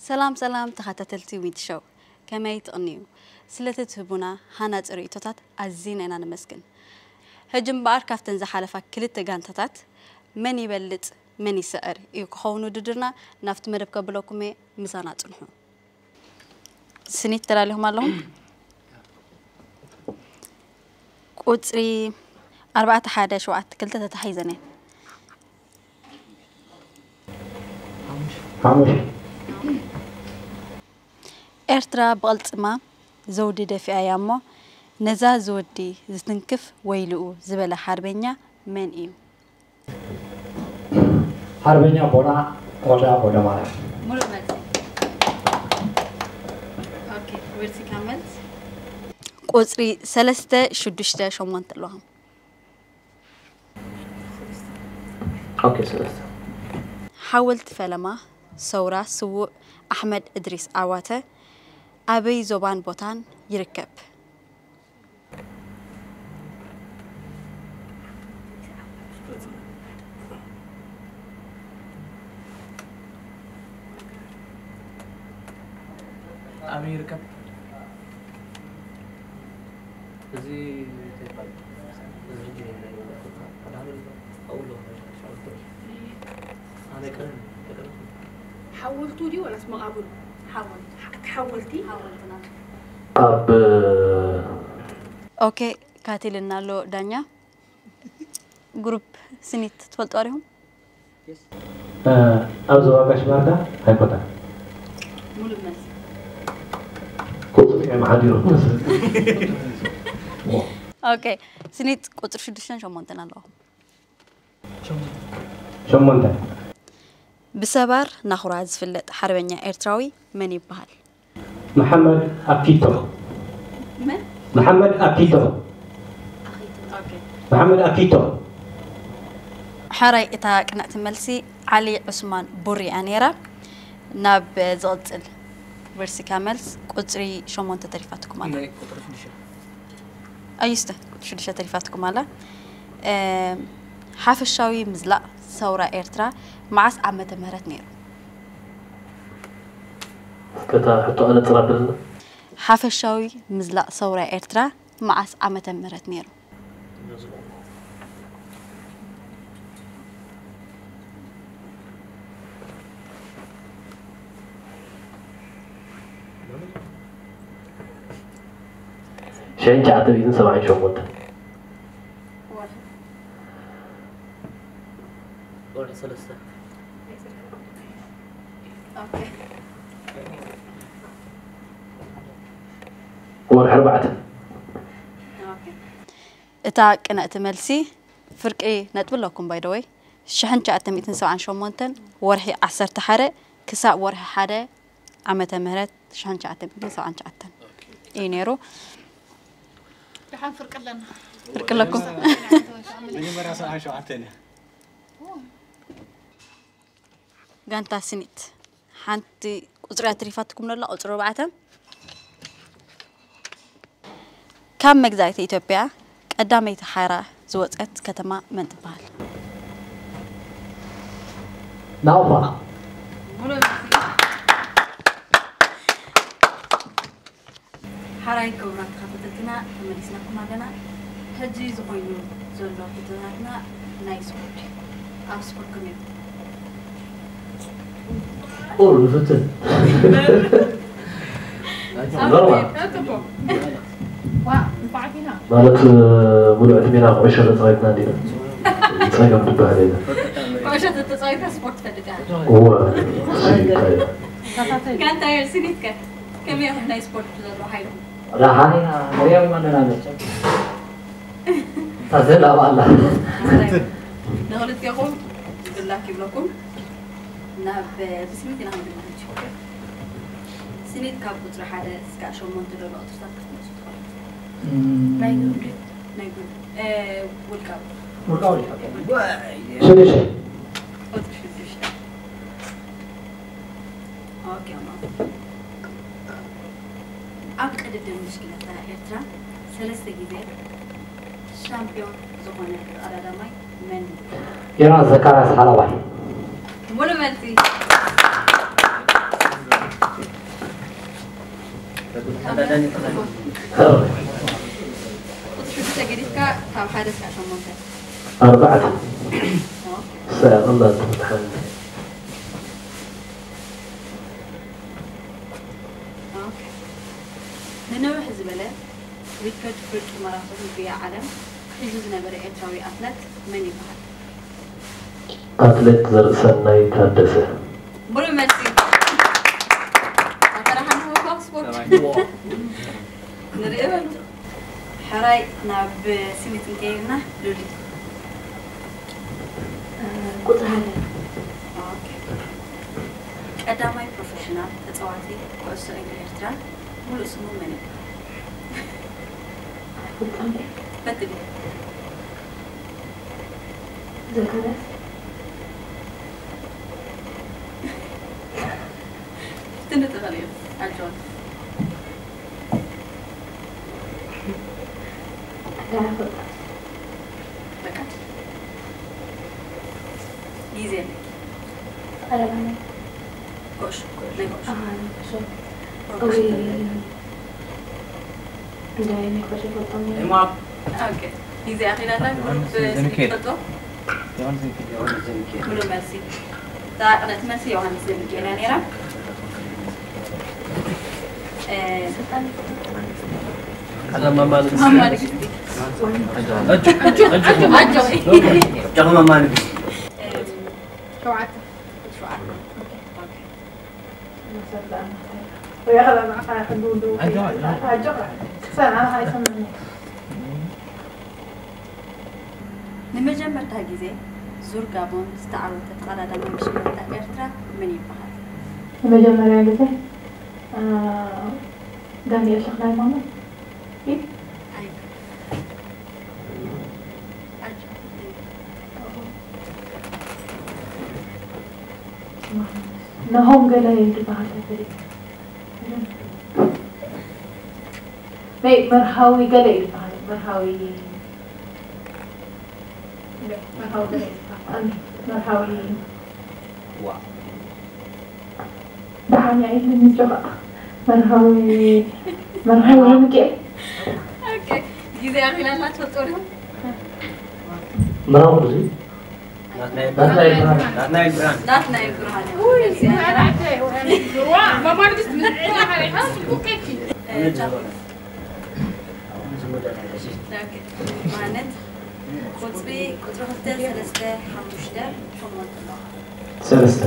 ሰላም ሰላም ተኸታተልቲ ዊት ሾው፣ ከመይ ትቕንዩ? ስለቲ ትህቡና ሃናጺ ርእይቶታት ኣዚና ኢና ነመስግን። ሕጂ እምበኣር ካብተን ዝሓለፋ ክልተ ጋንታታት መን ይበልጽ መን ይስዕር እዩ ክኸውን ውድድርና። ናብቲ መደብ ከብለኩም እየ፣ ምሳና ጽንሑ። ስኒት ተዳሊኹም ኣለኹም? ቁጽሪ ኣርባዕተ ሓደ ሸውዓተ ክልተ ተታሒዘን እየን። ሓሙሽ። ኤርትራ ብቕልጽማ ዘውዲ ደፊኣያ እሞ፣ ነዛ ዝወዲ ዝትንክፍ ወይልኡ ዝበለ ሓርበኛ መን እዩ? ሓርበኛ ቦና ወልደ ወልደ ማርያም። ሙሉእ መልሲ። ኦኬ፣ ዊልሲ ካብ መልስ። ቁጽሪ ሰለስተ ሽዱሽተ ሸሞንተ ኣለኹም። ኦኬ፣ ሰለስተ። ሓወልቲ ፈለማ ሰውራ ስዉእ ኣሕመድ እድሪስ ዓዋተ ኣበይ ዞባን ቦታን ይርከብ? ኣበይ ይርከብ? እዚ እንታይ ይባላል? እዚ ሕጂ ናይ ኣውሎ ኣነ ቀረን፣ ቀረን። ሓወልቱ ድዩ ወላስ መቓብሩ? ሓወልቱ። እቲ ሓወልቲ? ሓወልትና። ኣብ ኦኬ፣ ካቲልና ኣሎ ዳኛ። ግሩፕ ስኒት ትፈልጡ ኣሪኹም? ኣብ ዞባ ጋሽ ባርካ ኣይኮታን። ሙሉእ መልሲ። ቁጽሪ እዮም ሓዲሮም። ኦኬ፣ ስኒት ቁጽሪ ሽዱሽተን ሸሞንተን ኣለኹም። ሸሞንተ። ብሰባር ናኹራ ዝፍለጥ ሓርበኛ ኤርትራዊ መን ይበሃል? መሓመድ ኣኪቶ። መን? መሓመድ ኣኪቶ። ኦኬ። መሓመድ ኣኪቶ። ሕራይ፣ እታ ቅንዕቲ መልሲ ዓሊ ዑስማን ቡሪ እያ ነይራ። ናብ ዝቕጽል ቨርሲካ መልስ ቁጽሪ ሸሞንተ ተሪፋትኩም ኣላ። ናይ ቁጽሪ ሽዱሽተ። ኣዩስተ፣ ቁጽሪ ሽዱሽተ ተሪፋትኩም ኣላ። እም፣ ሓፈሻዊ ምዝላቕ ሰውራ ኤርትራ መዓስ ዓመተ ምህረት ነይሩ? እታ ሕቶ ኣነጽር ኣበልና። ሓፈሻዊ ምዝላቕ ሰውራ ኤርትራ መዓስ ዓመተ ምህረት ነይሩ? ሽሕን ትሽዓተ ሚእትን ሰብዓን ሸሞንተን። ወርሒ። ወርሒ ሰለስተ። ኦኬ። ወርሒ ኣርባዕተ። ኦኬ። እታ ቅንዕቲ መልሲ ፍርቂ ነጥቢ ኣለኩም፣ ባይ ዘ ወይ። ሽሕን ትሽዓተ ሚእትን ሰብዓን ሸሞንተን ወርሒ ዓሰርተ ሓደ ክሳብ ወርሒ ሓደ ዓመተ ምህረት ሽሕን ትሽዓተ ሚእትን ሰብዓን ትሽዓተን እዩ ነይሩ። ደሓን ፍርቂ ኣለና። ፍርቂ ኣለኩም። መጀመርያ ሰብዓን ሸውዓተን እያ። ጋንታ ስኒት ሓንቲ ቁጽሪ ኣትሪፋትኩም ነላ፣ ቁጽሪ ኣርባዕተ። ካብ መግዛእቲ ኢትዮጵያ ቀዳመይቲ ሓራ ዝወጸት ከተማ መን ትበሃል? ናቕፋ። ሓራይ ክቡራት ተኸታተልትና ተመሊስናኩም ኣለና። ሕጂ ዝኾይኑ ዘሎ ሕቶታትና ናይ ስፖርት እዩ። ኣብ ስፖርት ከመይ ኢኹም? ቁር ንፍትን። ኖርማል። ጽቡቕ። ዋ፣ ንፉዓት ኢና። ማለት፣ ሙሉእ ዕድሜና ኩዕሾ ተጻዊትና እንዲና። ጸገም ዝበሃል የለን። ኩዕሾ ተተጻዊትካ ስፖርት ትፈልጥ ኢኻ? እወ፣ ስኒት። ጋንታ ስኒት ከ ከመይ ኢኹም ናይ ስፖርት ዘሎ ሓይልኩም? ደሓን ኢና፣ ንሪኦም ኣለና መቸም። እታ ዘላ ብኣላ። ንኽልቴኹም good luck ይብለኩም። ናብ፣ እ፣ ብስኒት ኢና ክንብል ንኽእል። ስኒት ካብ ቁጽሪ ሓደ እስካብ ሸሞንተ ዘሎ ቁጽርታት ክትመልሱ ትኽእሉ። እም። ናይ ግሩፕ ድዩ? ናይ ግሩፕ፣ እ፣ ውልቃዊ። ውልቃዊ ድዩ? ኦኬ። ሽዱሽተ። ቁጽሪ ሽዱሽተ። ኦኬ፣ እማ። ኣብ ቅድድም ብሽክለታ ኤርትራ ሰለስተ ግዜ ሻምፒዮን ዝኾነ ተቐዳዳማይ መን እዩ? ዮናስ ዘካርያስ ሓላባይ። ሙሉ መልሲ። ቁፅሪ ሽዱሽተ ገዲፍካ ካብ ሓደ እስካብ ሸሞንተ። ኣርባዕተ። ኦኬ። ሰላም እንዳተፈትሐ። ኦኬ። ንንውሕ ዝበለ ሪከርድ ፍርቂ ማራቶን ጉያ ዓለም ሒዙ ዝነበረ ኤርትራዊ ኣትለት መን ይበሃል? ኣትሌት ዘርእሰናይ ታደሰ። ሙሉ መልሲ። ኣተራሓን ሆኳ ስፖርት። ንርኢ በሉ። ሕራይ ናብ ስኒት እንከይድና ሉሊ። ቁፅሪ ሓደ። ኦኬ። ቀዳማይ ፕሮፌሽናል ተፃዋቲ ኩዕሶ እግሪ ኤርትራ ሙሉእ ስሙ መን ይበሃል? ፍልጠም። ፈትኒ። ዘካርያስ። ፍትኒ ተኸሊኡ። ኣጆን። ኣዳራ ፍልጠም። በቃ። ግዜ ኣለኪ። ተቐዳዳማይ። ኩዕሾ፣ ናይ ኩዕሾ። ኣሃ፣ ናይ ኩዕሾ። ኩዕሾ። እውይ። እንዳ ናይ ኩዕሾ ፈልጦም እዮም። ኦኬ። ግዜ ኣኺላና ግሩፕ ስኒት ትፈልጦ? ሙሉ መልሲ። እታ ቅድመቲ መልሲ ዮሃንስ ዘሚካኤል እያ ነይራ። እ፣ ቀዳማይ ማን? ማማ ንግስቲ። ኣጆ፣ ኣጆ፣ ኣጆ። ኣጆ። ቀዳማይ ማን ንግስቲ? እ፣ ሸውዓተ። ሸውዓተ። ኦኬ። ንመጀመርታ ግዜ ዙር ጋቦን ዝተዓወተ ተቐዳዳማይ ብሽክለታ ኤርትራ መን ይበሃል? ንመጀመርያ ግዜ፣ እ፣ ዳንኤል ተኽላይ ማሞ እዩ። ኣይ። ኣጆ። ናሆም ገለ እዩ ዝበሃል ተፈሊጡ። ናይ መርሃዊ ገለ እዩ ዝበሃል። መርሃዊ፣ መርሃዊ ገለ እዩ ዝበሃል። ኣሚ፣ መርሃዊ። ዋ። ደሓን እያ ኢልኒ ጆኻ። መርሃዊ፣ መርሃዊ ሚካኤል። ኦኬ። ግዜ ኣኺላና ትፈልጦ ዲኹም? ምራው ብዙ ናትናኤል ብርሃን። ናትናኤል ብርሃን። ናትናኤል ብርሃን። ውይ፣ መርዓተ፣ ውይ፣ ዋ፣ ማማ ንግስቲ፣ ምን፣ ምን፣ ምን፣ እ፣ ጫፍ። ኦኬ። ማለት ቁፅሪ፣ ቁፅሪ ክልተ፣ ሰለስተ፣ ሓሙሽተ፣ ሸሞንተ ኣለዋ። ሰለስተ።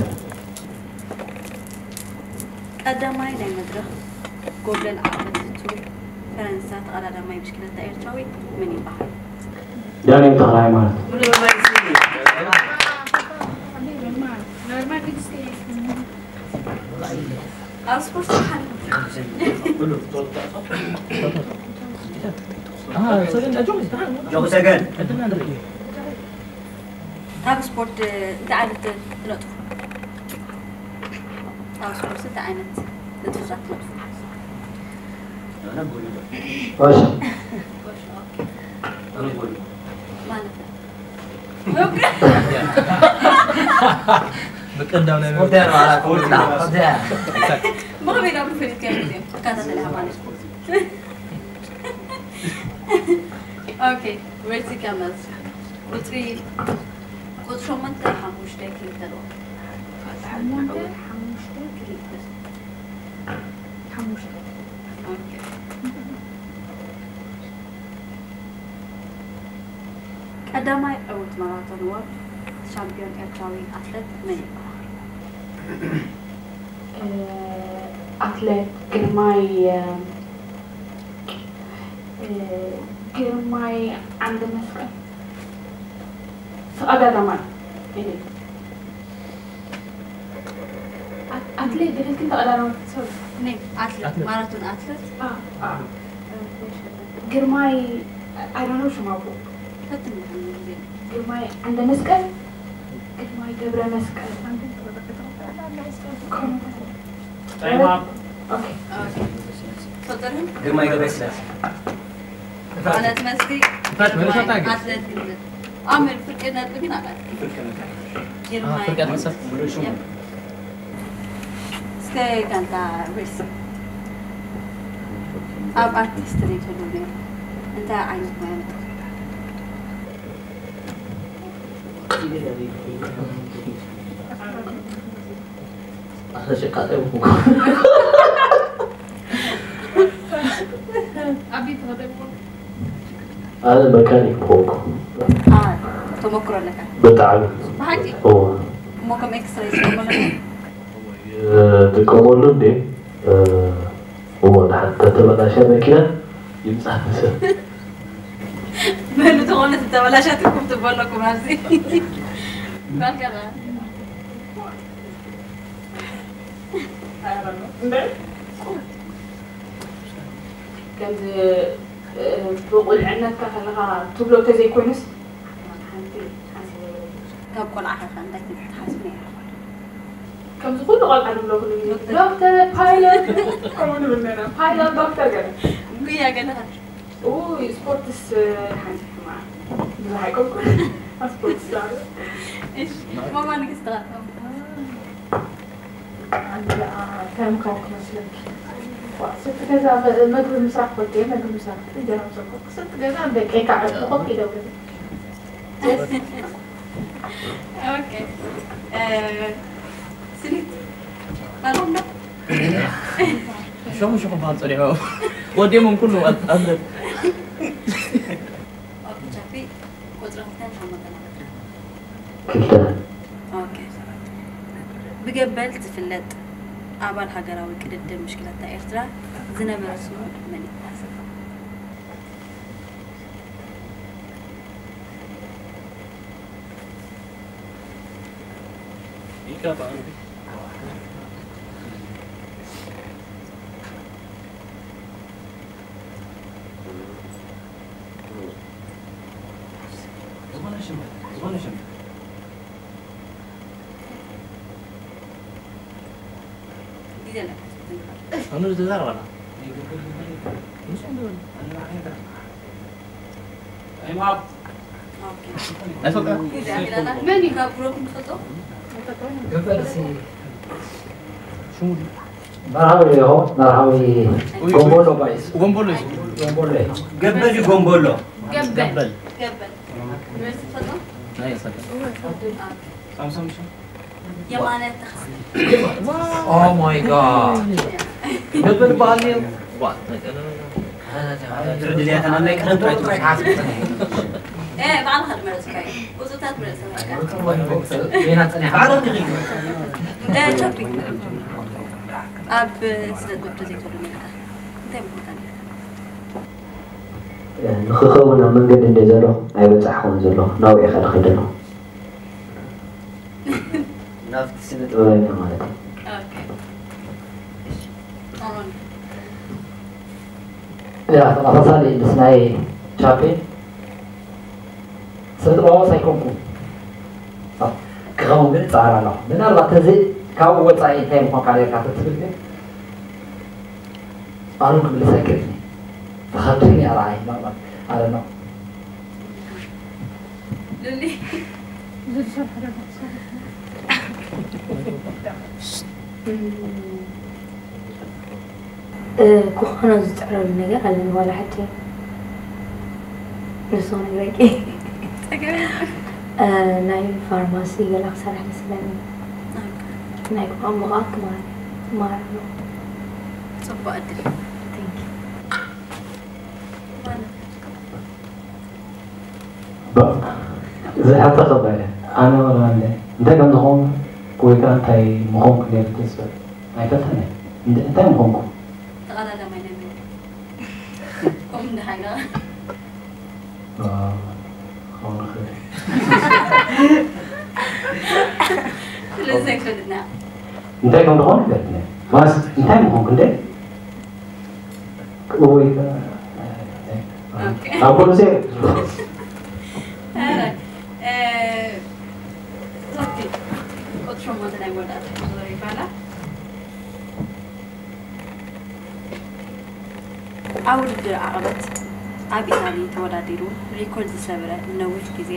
ቀዳማይ ናይ መድረኽ ጎብለል ዓወት ቱር ፈረንሳ ተቐዳዳማይ ብሽክለታ ኤርትራዊ መን ይበሃል? ዳንኤል ተኽለሃይማኖት። ኣብ ስፖርት ሓሊፉ። ጆኹ ሰገን። ካብ ስፖርት እንታይ ዓይነት ትነጥፉ? ካብ ስፖርት እንታይ ዓይነት ንጥፈታት ትነጥፉ? ማሻ። ማለት ብቀዳም ናይ ብኸመይ ናብ ፈሊጥካ ግዜ ትከታተልካ ማለት? ኦኬ፣ ሬቲ ከመዝ ቁፅሪ፣ ቁፅሪ ሸሞንተ ሓሙሽተ ክልተ ኣለዎ። ሸሞንተ ሓሙሽተ ክልተ። ሓሙሽተ። ኦኬ። ቀዳማይ ዕውት ማራቶን ወርልድ ሻምፒዮን ኤርትራዊ ኣትለት መን ይበሃል? እ፣ ኣትሌት ግርማይ፣ እ፣ እ፣ ግርማይ ዓንደ መስቀል። ተቐዳዳማይ። ኢለ። ኣት-፣ ኣትሌት ድሕልክን ተቐዳዳማይ። ሶሪ። ናይ ኣትለት፣ ማራቶን ኣትለት። አ፣ አ። ግርማይ፣ I don't know ሽሙ ኣቦ። ፈትን ይኹን ግዜ። ግርማይ ዓንደ መስቀል፣ ግርማይ ገብረ መስቀል። ኦኬ። ኦኬ። ትፈልጦ ዲኹም? ግርማይ ገብረ ስላሴ። ኣነት መስቲ ኣትለት ግንብር ኣመል ፍርቂ ነጥቢ ግን ኣላት። ግርማይ ፍርቂ ኣትመሰል። እስከ ጋንታ ሬስ ኣብ ኣርቲስት ሬት ሁሉ ነይሩ። እንታይ ዓይነት ሞያ መጠ ኣነ መካኒክ ምኾንኩ። ተሞክሮ ኣለካ ብጣዕሚ ብሓቂ እዎ እሞ ከም ኤክስሬ ዝጠቅመለካ ጥቀመሉ እንዴ እዎ ንሓንቲ ተተበላሸ መኪና ይምፃእ ሰብ መን ዝኾነ ተበላሸትኩም ትበለኩም ኣብዚ ባልከ ከምዚ ብቑልዕነትካ ከለኻ ትብሎ ተዘይኮይኑስ ሓንቲ ሓንቲ ካብ ቆልዓ ከ እንታይ ክትሓስብ ነይሩ ከምዚ ኩሉ ቆልዓ ንብሎ ኩሉ ግዜ ዶክተር ፓይለት ከምኡ ንብል ነና ፓይለት ዶክተር ገለ ጉያ ገለ ኡይ ስፖርትስ ሓንቲ ሕማቕ ብዙሕ ኣይኮንኩን ኣብ ስፖርትስ ዳሩ እሺ ማማ ንግስቲ እንታይ ምዃን ክመስለኪ ስቲ ገዛ መግቢ ምስራሕ ፈልጥ እየ መግቢ ምስራሕ እንጀራ ምስራሕ ስቲ ገዛ ደቀይ ከዓ ኮፍ ኢለ ገዛ ኦኬ ስኒት ባሎም ዶ ሸሙ ሸሙ ባል ጸሪሖ ወዲሞም ኩሉ ኣብለት ኦኬ ቻፒ ቁጽሪ ክልተን ሸሞንተን ኣለካ ክልተ ኦኬ ብገበል ዝፍለጥ ኣባል ሃገራዊ ቅድድም ብሽክለታ ኤርትራ ዝነበረ ስሙ መን ይበሃል? መርሃዊ ኢኹ መርሃዊ ጎንቦሎ ባይስ ጎንቦሎ እዩ ጎንቦሎ እዩ ገበል እዩ ጎንቦሎ ገበል ገበል መልሲ ትፈልጦ ናይ ሰጠ የማነ ተኸስተ Oh my god ገበል ባህል እዩ ዋ ድርድልያተን ኣብ ናይ ቀደም ጥራይ ጥራይ ክሓስብ እ ባዕልኻ ድመረፅካዮ ቁፅታት መረፅካ ዜና ጸኒሓ እ ቻፒ ኣብ ስነ ጥበብ ተዘይተሉ ነርካ እንታይ ምኮንካ ነርካ ንክኸውን ኣብ መንገዲ እንደ ዘሎ ኣይበፃሕኹን ዘሎ ናብኡ ኢኻ ድኸይድ ኣለኹ ናብቲ ስነ ጥበባዊ ማለት እዩ ኦሮን ያ ተመሳሳሊ ምስ ናይ ቻፔ ስነ ጥበባዊ ኣይኮንኩን ክኸውን ግን ፃዕር ኣለኹ ምናልባት እዚ ካብኡ ወፃኢ እንታይ ምኾንካ ኔርካ ተትብል ግን ኣሉን ክምልስ ኣይክእልን እዩ ተኸብድኒ ኣርኣይ ኣለ ነው ሉሊ ክኾኖ ዝፅዕረሉ ነገር ኣለኒ ዋላ ሕጂ ንሱ ክነግረኪ ናይ ፋርማሲ ገላ ክሰርሕ ደስ ይብለኒ ናይ ቋንቋ ክማር ክማር ኣሎ ፅቡቅ ዕድል Thank you ዝሓታ ከባድ ኣነ ወላ እንታይ ከም ዝኾን ወይ ከዓ እንታይ ምኾንኩ ነይሩ ተስፈ ኣይፈልጥን እንታይ ምኾንኩ ተቐዳዳማይ ናይ ምንታይ ከምኡ እንደ ሓይና ክኸውን ይኽእል ስለዚ ዘይፈልጥና እንታይ ከም ዝኾነ ይፈልጥና ማለት እንታይ ምኾንኩ እንደ ወይ ከዓ ኣብ ፖሊሲ ቁጥሪ ሸሞንተ ናይ መወዳእታ ሕቶ ይባላ ኣብ ውድድር ዓቐበት ኣብ ኢጣሊ ተወዳዲሩ ሪኮርድ ዝሰበረ፣ ንነዊሕ ግዜ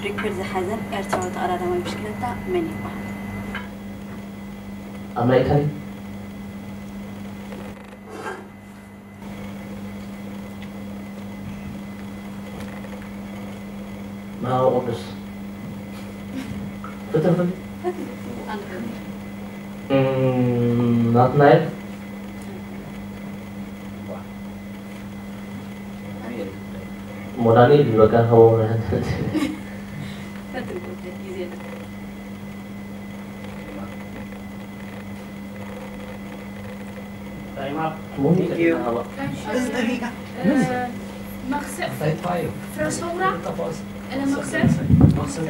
ሪኮርድ ዝሓዘን ኤርትራዊ ተቐዳዳማይ ብሽክለታ መን ይበሃል? ኣብ ናይ ኢጣሊ መርሃዊ ቅዱስ ፍትርፍል ናትናኤል ሞዳኒ ልበካ ከቦ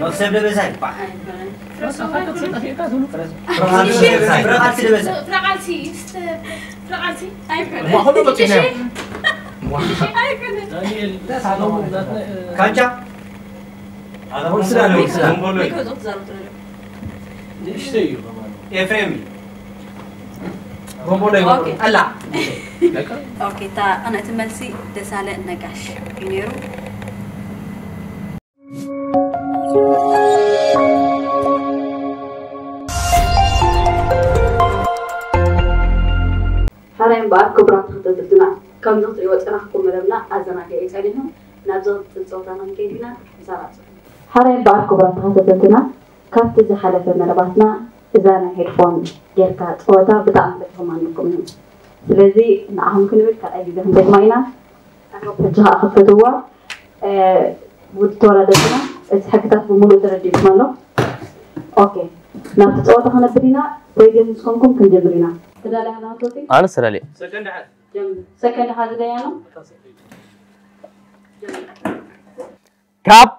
መክሰብ ደበሳ ይባል። ካንቻ ንእሽተይ እዩ። ኤፍሬም ጎቦሎ ይበሉ። ጠላ ኦኬ፣ እታ ቅንዕቲ መልሲ ደሳለ ነጋሽ እዩ ነይሩ። ሕራይ እምበኣር ክቡራት ተኸታተልትና፣ ከምዚ ክትሪእዎ ዝጸናሕኩም መደብና ኣዘናጊዑ እዩ ጸኒሑ። ናብ ዝቕጽል ጸወታ ክንከይድ ኢና። ምሳና ጽንሑ። ሕራይ እምበኣር ክቡራት ተኸታተልትና፣ ካብቲ ዝሓለፈ መደባትና እዛ ናይ ሄድፎን ጌርካ ጸወታ ብጣዕሚ ፈቲኹማ ኣለኩም ኢኹም። ስለዚ ንዓኹም ክንብል ካልኣይ ግዜ ክንደግማ ኢና። ሕጂ ኸኣ ክፈትዋ። ውድ ተወዳደርትና፣ እቲ ሕግታት ብምሉእ ተረዲእኩም ኣሎ? ኦኬ፣ ናብቲ ጸወታ ክነብር ኢና። ሬድዮ ምስ ኮንኩም ክንጀምር ኢና። ተዳልያ ኣለኻ ሶፊ? ኣነስ ተዳልየ። ጀምር። ሰከንድ ሓዚ ደያኖ። ካብ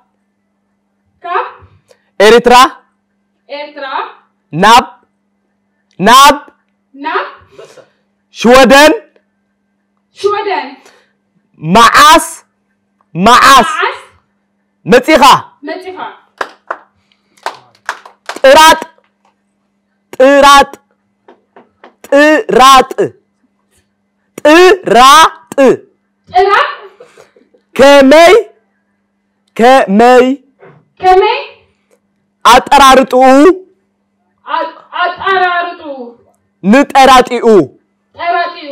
ካብ ኤርትራ ኤርትራ ናብ ናብ ናብ ሽወደን ሽወደን መዓስ መዓስ መዓስ መጺኻ? መጺኻ? ጥራጥ ጥራጥ ጥራጥ ጥራጥ ጥራጥ ከመይ ከመይ ከመይ ኣጠራርጥኡ ኣጠራርጥኡ ንጠራጢኡ ጠራጢኡ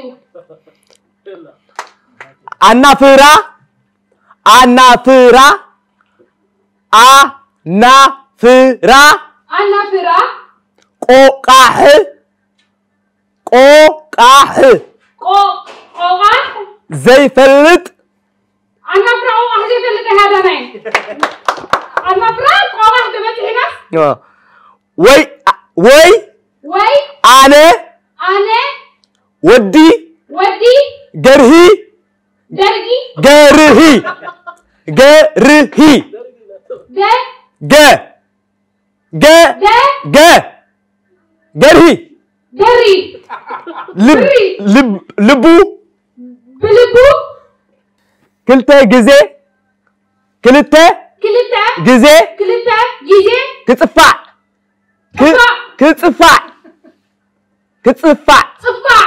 ኣናፍራ ኣናፍራ ኣናፍራ ኣናፍራ ቆቃሕ ቆቃሕ ቆ- ቆቓሕ ዘይፈልጥ ኣናፍራ ቆቓሕ ዘይፈልጥ ኣይሃዳናይ ኣናፍራ ቆቓሕ ተበፂሒናስ ወይ ወይ ወይ ኣነ ኣነ ወዲ ወዲ ገርሂ ደርጊ ገርሂ ገርሂ ደ ገ ገ ደ ገ ገርሂ ገሪ ልብ ልብ ልቡ ብልቡ ክልተ ግዜ ክልተ ክልተ ግዜ ክልተ ግዜ ክጽፋዕ ክ- ክጽፋዕ ክጽፋዕ ጽፋዕ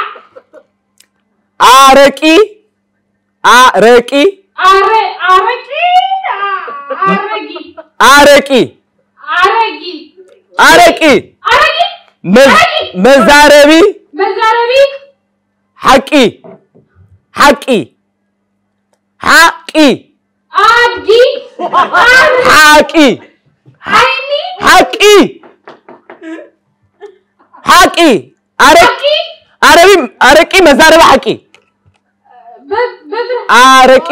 ኣረቂ ኣረቂ ኣረ ኣረቂ አ- ኣረጊ ኣረቂ ኣረጊ ኣረቂ ኣረጊ መዝ- መዛረቢ መዛረቢ ሓቂ ሓቂ ሓቂ ኣድጊ ሓቂ ዓይኒ ሓቂ ሓቂ ኣረቂ ኣረቢ ኣረቂ መዛረቢ ሓቂ በ- በ- ኣረቂ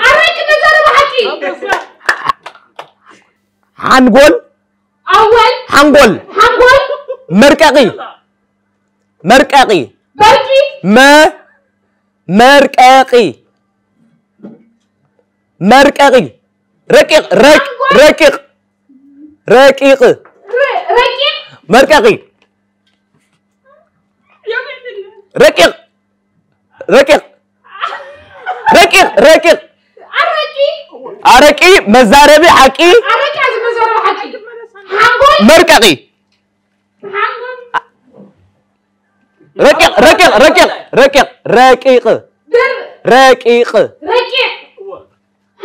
ኣረቂ መዛረቢ ሓቂ ሓንጎል ኣወል ሓንጎል ሓንጎል መርቀቂ መርቀቂ በርቂ መ መርቀቂ መርቀቂ ረቂቕ ረቅ ረቂቕ ረቂቕ ረ- ረቂቕ መርቀቂ ረቂቕ ረቂቕ ረቂቕ ረቂቕ ኣረቂ ኣረቂ መዛረቢ ሓቂ ኣረቂ እዚ መዛረቢ ሓቂ ሓንጎል መርቀቂ ሓንጎል ረቂቕ ረቂቕ ረቂቕ ረቂቕ ረቂቕ ድር ረቂቕ ረቂቕ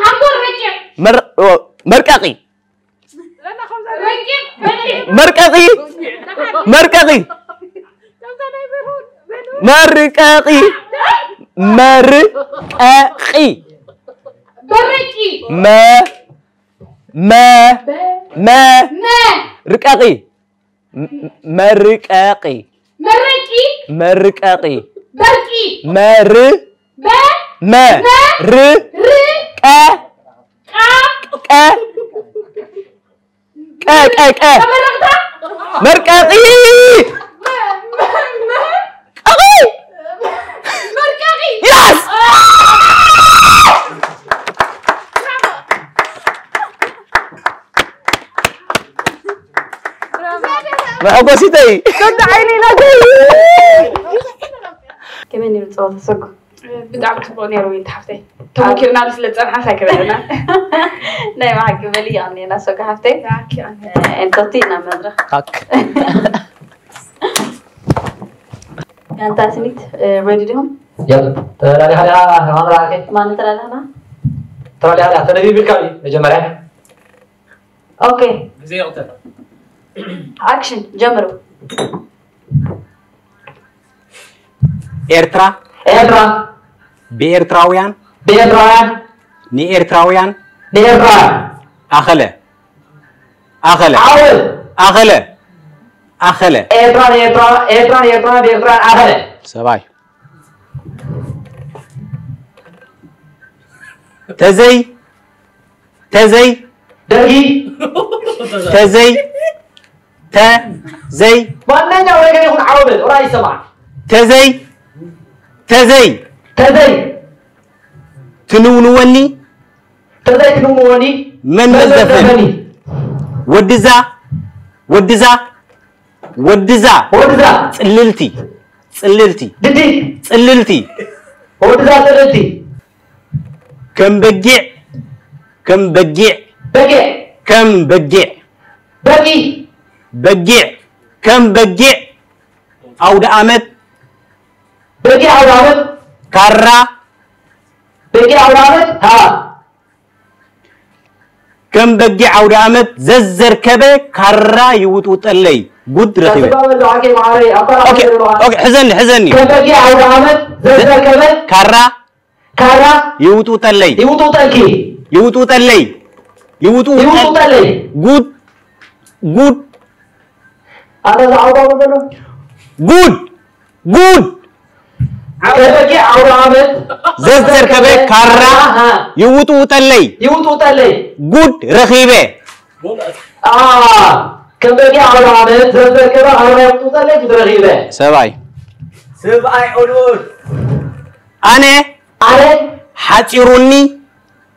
ሓንጎል ረቂቕ። መር- ኦ፣ መርቀቒ ረቂቕ፣ ረቂቕ። መርቀቒ መርቀቒ መርቀቒ መርቀቒ በረቂ። መ መ መ መ ርቀቒ መርቀቒ መረቂ። መርቀቒ በርቂ። መር በ መ ር ር ቀ ቃ ቀ ቀ ቀ ቀ ተመረቕታ። መርቀቒ መ- መ- መ- ቀቒ መርቀቒ። Yes! መሐጎሲተይ ሰንዲ ዓይኒ ናተይ። ከመይ ነይሩ ፀወታ ሰጉ? ብጣዕሚ ፅቡቅ ነይሩ ዊንቲ ሓፍተይ። ተሞኪርናሉ ስለ ዝፀንሓስ ኣይክረአና። ናይ ብሓቂ በሊ ይቐንየና ሰጉ ሓፍተይ። ኤንቶቲ ናብ መድረኽ። ሃክ ጋንታ ስኒት ሬዲ ዲኹም? يلا ترى لي هذا هذا كي ማን ተላለና? ترى لي هذا تدريب بالكامل መጀመርያ ኦኬ ግዜ ይቕተል። ኣክሽን ጀምሩ። ኤርትራ ኤርትራ ብኤርትራውያን ብኤርትራውያን ንኤርትራውያን ንኤርትራውያን ኣኸለ ኣኸለ ዓወት ኣኸለ ኣኸለ ኤርትራ ንኤርትራ ኤርትራ ንኤርትራ ብኤርትራ ኣኸለ ሰባይ ተዘይ ተዘይ ደርጊ ተዘይ ተዘይ ማንኛው ነገር ይሁን ዓወት ወራ ይሰማ ተዘይ ተዘይ ተዘይ ትንውንወኒ ተዘይ ትንውንወኒ መን መዘፈኒ ወድዛ ወድዛ ወድዛ ወድዛ ጽልልቲ ጽልልቲ ድዲ ጽልልቲ ወድዛ ጽልልቲ ከም በጊዕ ከም በጊዕ በጊዕ ከም በጊዕ በጊ በጊዕ ከም በጊዕ ኣውደ ኣመት በጊዕ ኣውደ ኣመት ካራ በጊዕ ኣውደ ኣመት ሃ ከም በጊዕ ኣውደ ኣመት ዘዘርከበ ካራ ይውጥውጠለይ ጉድ ረኺበ ተስፋ በሉ ሓቂ ማዕረይ ኣባራ ኦኬ ኦኬ ሕዘኒ ሕዘኒ ከም በጊዕ ኣውደ ኣመት ዘዘርከበ ካራ ካራ ይውጥውጠለይ ይውጥውጠልኪ ይውጥውጠለይ ይውጥውጠል ይውጥውጠለይ ጉድ ጉድ ኣታ ዝዓውዳ ዘሎ ጉድ ጉድ ከበቂ ዓውደ ዓመት ዘዘርከበ ካራ ይውጥውጠለይ ይውጥውጠለይ ጉድ ረኺበ ከበቂ ዓውደ ዓመት ዘዘርከበ ካራ ይውጥውጠለይ ጉድ ረኺበ ሰብኣይ ሰብኣይ ኦኑር ኣነ ኣነ ሓፂሩኒ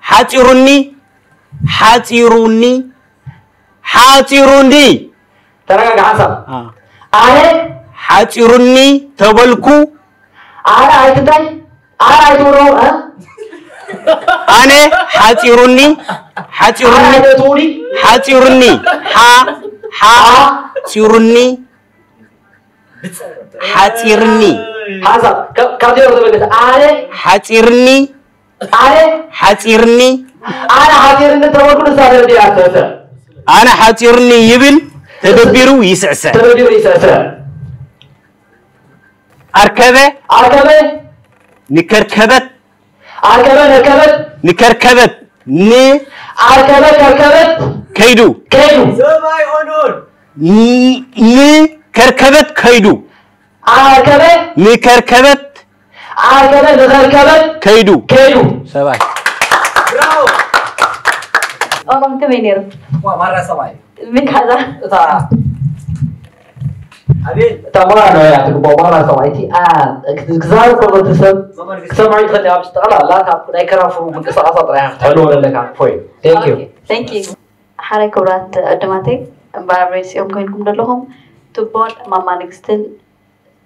ሓፂሩኒ ሓፂሩኒ ሓፂሩኒ ተረጋጋ ሓንሳብ ኣነ ሓፂሩኒ ተበልኩ ኣነ ኣይትታይ ኣነ ኣይትብሎ ኣነ ሓፂሩኒ ሓፂሩኒ ኣይትብሊ ሓፂሩኒ ሓ ሓፂሩኒ ሓፂርኒ ሓንሳብ ካብ ዜሮ ተበገስ ኣነ ሓፂርኒ ኣነ ሓፂርኒ ኣነ ሓፂርኒ ተበልኩ ንሳ ተረዲኣ ትሰሰ ኣነ ሓፂርኒ ይብል ተደቢሩ ይስዕሰ ተረዲኡ ይሰሰ ኣርከበ ኣርከበ ንከርከበት ኣርከበ ነርከበት ንከርከበት ን ኣርከበ ከርከበት ከይዱ ከይዱ ን- ንከርከበት ከይዱ ኣርከበ ንከርከበት ኣርከበ ንኸርከበት ከይዱ ከይዱ ሰብኣይ ኦሮም ከመይ ነይሩ? ማራ ሰብኣይ ሚካዛ እታ ኣቤል እታ ማራ ነው እያ ትግባው ማራ ሰብኣይ እቲ ክዛረብ ከሎ እቲ ሰብ ክሰምዑ ይትኽእል እያ ጠቕላላ ካብ ናይ ከራፉ ምንቅስቃሳ ጥራይ ክትሕልዎ ዘለካ ፎይ thank you thank you ሓራይ ክቡራት ዕድማተይ እምበኣር ሬስኦም ኮይንኩም ዘለኹም ትቦን ማማ ንግስትን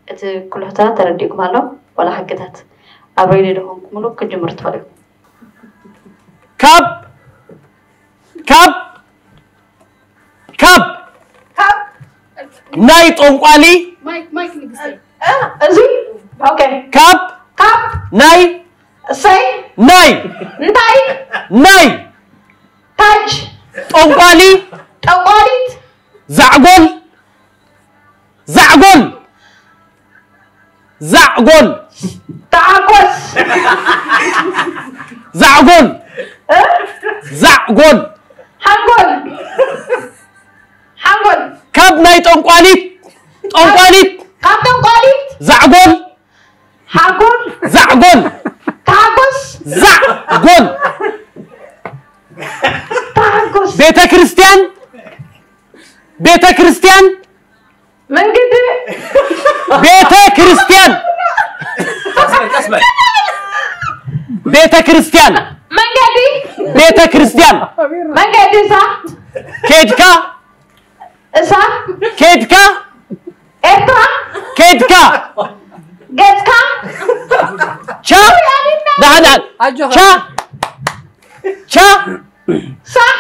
እቲ ኩሉ ሕቶታት ተረዲእኩም ኣሎ ዋላ ሕግታት ኣብ ሬድዮ ደኾንኩምሉ ክትጅምሩ ትኽእሉ ካብ ካብ ካብ ናይ ጠንቋሊ ማይክ ማይክ ንግስተይ እዚ ኦኬ ካብ ካብ ናይ እሰይ ናይ እንታይ ናይ ታጅ ጠንቋሊ ጠንቋሊት ዛዕጎል ዛዕጎል ዛዕጎል ታዓጎስ ዛዕጎል እ? ዛዕጎል ሓንጎል ሓንጎል ካብ ናይ ጠንቋሊት ጠንቋሊት ካብ ጠንቋሊት ዛዕጎል ሓንጎል ዛዕጎል ታዓጎስ ዛዕጎል ታዓጎስ ቤተ ክርስቲያን ቤተ ክርስቲያን መንገዲ ቤተ ክርስቲያን ቤተ ክርስቲያን መንገዲ ቤተ ክርስቲያን መንገዲ እሳት ኬድካ እሳት ኬድካ ኤርትራ ኬድካ ገጽካ ቻ ዳህዳን ቻ ቻ ሳሕ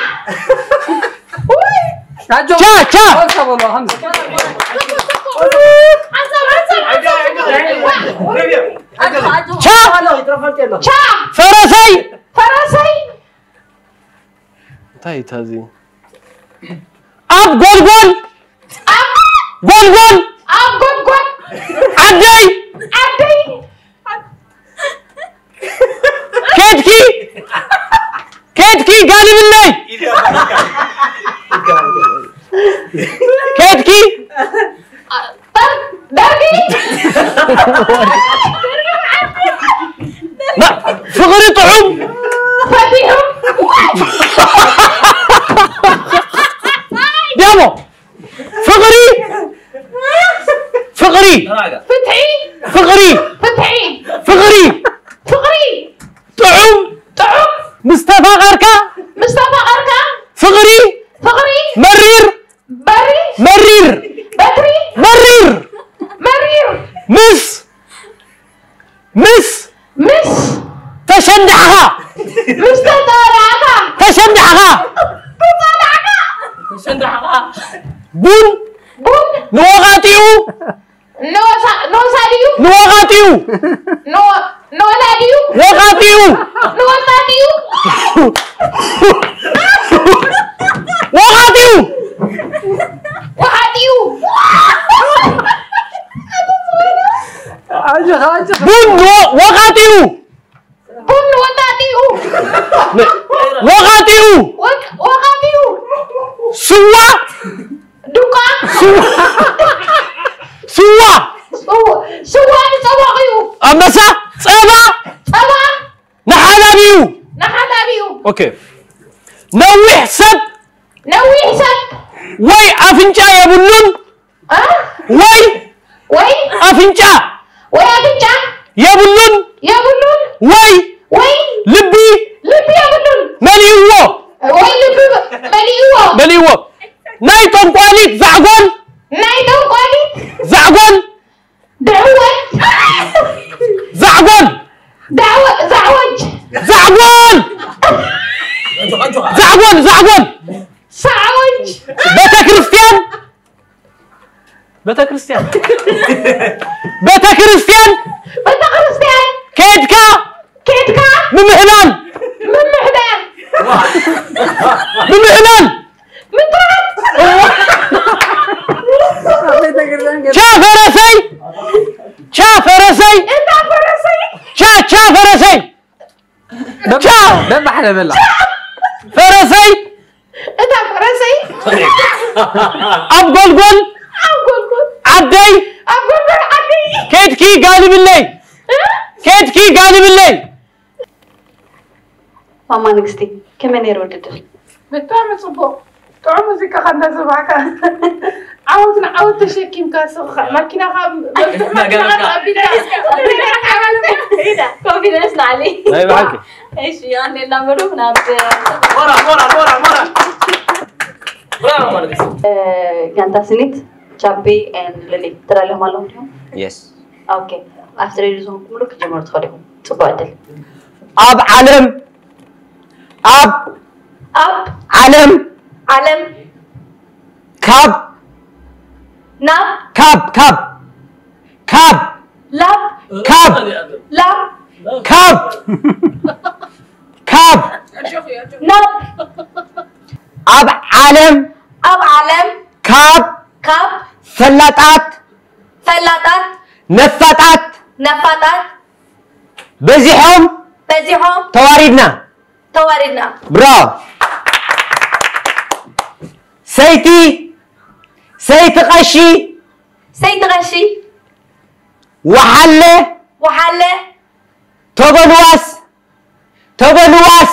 ቻ ቻ ቻ ፈረሰይ ፈረሰይ እንታይ ታዚ ኣብ ጎልጎል ጎልጎል ኣብ ጎልጎል ዓደይ ዓደይ ኬድኪ ኬድኪ ጋልብለይ ኬድኪ ደርጊ ፍቕሪ ጥዑም ፈቲሑ ዲያሞ ፍቕሪ ፍቕሪ ፍትሒ ፍቕሪ ፍትሒ ፍቕሪ ፍቕሪ ጥዑም ጥዑም ምስ ተፋቐርካ ምስ ተፋቐርካ ፍቕሪ ፍቕሪ መሪር በሪ መሪር በትሪ መሪር መሪር ምስ ምስ ምስ ተሸንዳሕኻ ምስ ተጸላእካ ተሸንዳሕኻ ተጸላእካ ቡን ቡን ንወቓጢኡ ንወሳ- ንወሳዲኡ ንወቓጢኡ ንወ- ንወላዲኡ ወቓጢኡ ንወሳዲኡ ወቓጢኡ ወሓዲኡ ኣጆኻ ኣጆኻ ቡን ንወ- ወቓጢኡ ቡን ወጣጢኡ ወቓጢኡ ወቅ- ወቃጢኡ ስዋ ዱቃ ስዋ ስዋ ስው- ስዋ ንጸዋቒኡ ኣንበሳ ጸባ ጸባ ንሓላቢኡ ንሓላቢኡ ኦኬ ነዊሕ ሰብ ነዊሕ ሰብ ወይ ኣፍንጫ የብሉን እ? ወይ ወይ ኣፍንጫ ወይ ኣፍንጫ የብሉን የብሉን ወይ ወይ ልቢ ልቢ የብሉን መሊእዎ ወይ ልቢ መሊእዎ መሊእዎ ናይ ጠንቋሊት ዛዕጎል ናይ ጠንቋሊት ዛዕጎል ድዕወት ዛዕጎል ዳዕወ- ዛዕወጅ ዛዕጎል ዛዕጎል ዛዕጎል ሳዕወጅ ቤተክርስትያን ቤተክርስትያን ቤተክርስትያን ቤተክርስትያን ከድካ ኬድካ ምምህላል ምምሕዳር ምምህላል ምጥራት ቻ ፈረሰይ ቻ ፈረሰይ እታ ፈረሰይ ቻ ቻ ፈረሰይ ቻ በባሕረ በላ ፈረሰይ እታ ፈረሰይ ኣብ ጎልጎል ኣብ ጎልጎል ዓደይ ኣብ ጎልጎል ዓደይ ከድኪ ጋልብለይ ከድኪ ጋልብለይ ማማ ንግስቲ ከመይ ነይሩ ውድድር? ብጣዕሚ ፅቡቕ ጥዑም ሙዚቃ ከ እንዳሰማዕካ ዓወት ንዓወት ተሸኪምካ ስኻ መኪናኻ መፍትሕ መኪናኻ ኣቢልካ ኮንፊደንስ ንዓሊ ናይ ብሓቂ እሺ ኣንዴ እናበሉ ናብ ሞራል ሞራል ሞራል ሞራል ብራቮ ማለት እዩ ጋንታ ስኒት ቻፒ ሊሊ ተዳልዮም ኣለኹም ድዮም? የስ ኦኬ ኣብቲ ሬድዮ ዝኾንኩምሉ ክትጀምሩ ትኽእሉ ኢኹም። ፅቡቅ ዕድል። ኣብ ዓለም ኣብ ኣብ ዓለም ዓለም ካብ ናብ ካብ ካብ ካብ ላብ ካብ ላብ ካብ ካብ ናብ ኣብ ዓለም ኣብ ዓለም ካብ ካብ ፈላጣት ፈላጣት ነፋጣት ነፋጣት በዚሖም በዚሖም ተዋሪድና። ተዋሪድና። ብራቮ። ሰይቲ ሰይቲ ቀሺ ሰይቲ ቀሺ ወሓለ ወሓለ ተበልዋስ ተበልዋስ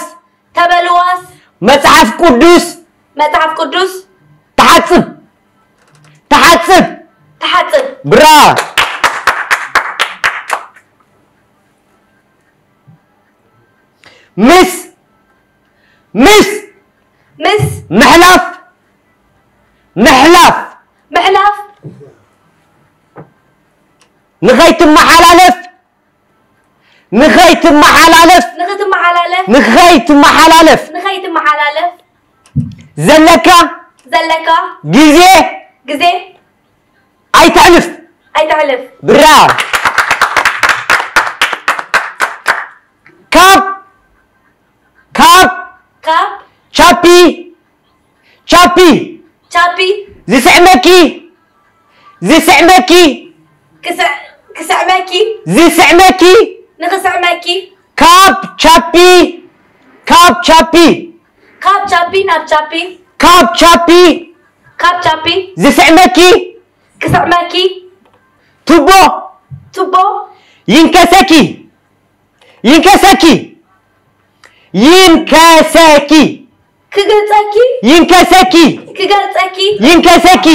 ተበልዋስ መጽሓፍ ቅዱስ መጽሓፍ ቅዱስ ትሓጽብ ትሓጽብ ትሓጽብ። ብራቮ። ምስ ምስ ምስ ምሕላፍ ምሕላፍ ምሕላፍ ንኸይትመሓላለፍ ንኸይትመሓላለፍ ንኽትመሓላለፍ ንኸይትመሓላለፍ ንኸይትመሓላለፍ ዘለካ ዘለካ ግዜ ግዜ ኣይተሕልፍ። ኣይተሕልፍ። ብራቮ። ካብ ካብ ካብ ቻፒ ቻፒ ቻፒ ዝስዕመኪ ዝስዕመኪ ክስዕ- ክስዕመኪ ዝስዕመኪ ንኽስዕመኪ ካብ ቻፒ ካብ ቻፒ ካብ ቻፒ ናብ ቻፒ ካብ ቻፒ ካብ ቻፒ ዝስዕመኪ ክስዕመኪ ቱቦ ቱቦ ይንከሰኪ ይንከሰኪ ይንከሰኪ ክገልጸኪ ይንከሰኪ ክገልጸኪ ይንከሰኪ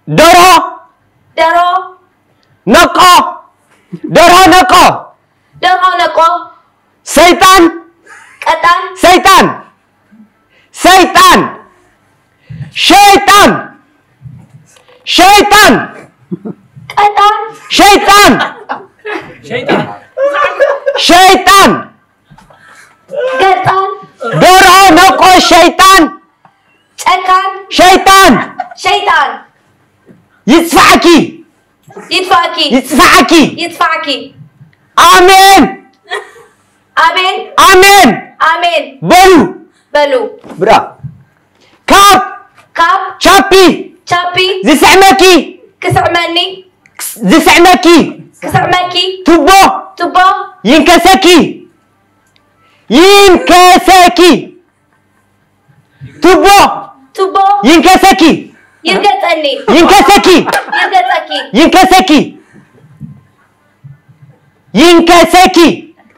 ደርሆ ደሮ ነቆ ደርሆ ነቆ ደርሆ ነቆ ሰይጣን ቀጣን ሰይጣን ሰይጣን ሸይጣን ሸይጣን ቀጣን ሸይጣን ሸይጣን ሸይጣን ገጣን ደርሆ ነቆ ሸይጣን ጨካን ሸይጣን ሸይጣን ይጽፋዕኪ ይጥፋእኪ ይጽፋዕኪ ይጥፋእኪ ኣሜን ኣሜን ኣሜን ኣሜን በሉ በሉ ብራ ካብ ካብ ቻፒ ቻፒ ዝስዕመኪ ክስዕመኒ ዝስዕመኪ ክስዕመኪ ቱቦ ቱቦ ይንከሰኪ ይንከሰኪ ቱቦ ቱቦ ይንከሰኪ ይርገጠኒ ይንከሰኪ ይርገጠኪ ይንከሰኪ ይንከሰኪ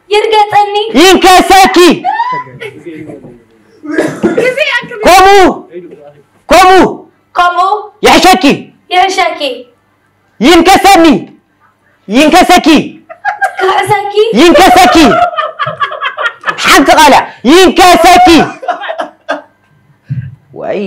ይርገጠኒ ይንከሰኪ ግዜ ያክል ከምኡ ከምኡ ከምኡ ይሕሸኪ ይሕሸኪ ይንከሰኒ ይንከሰኪ ክሕሰኪ ይንከሰኪ ሓንቲ ቃልያ ይንከሰኪ ወይ